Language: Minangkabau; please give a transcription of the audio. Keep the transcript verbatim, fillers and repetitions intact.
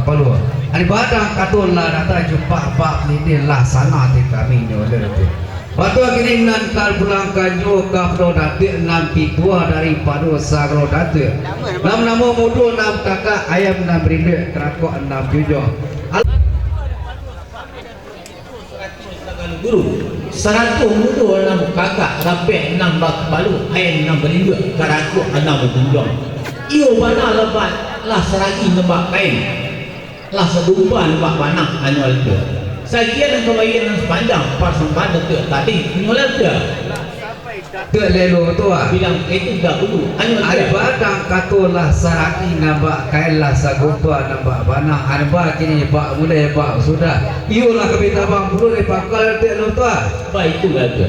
Palu. Ari badang kato lah datang, jupak bak lilin lah sana ti kami nyo le tu. Batu kini nan ka pulang kanjo ka Pulau Datuak nan pitua daripado sagalo datuak. Nan namo mudo nan kakak, ayam nan berinduak, karakok nan junjuang. Al- Guru, saratuih mudo nan kakak, rapek nan bakapalo, ayam nan berinduak, karakok nan bajunjuang. Iyo bana lah ba-, lah saragi nan bakain. Lah sagumpa nan bak banang, anyo lah tu. Sakian nan kabayia nan sapanjang pasambahan Datuak tadi, anyo lah tu. Datuak Lelo tu ah. Bilang itu dahulu, anyo lah tu. Ari badang kato lah saragi nan bak kain, lah sagumpa nan bak banang, ari ba kini bak mulai bak sudah. Iyolah kami tabang bulu di pangkal Datuak Lelo tu ah. Baitulah tu.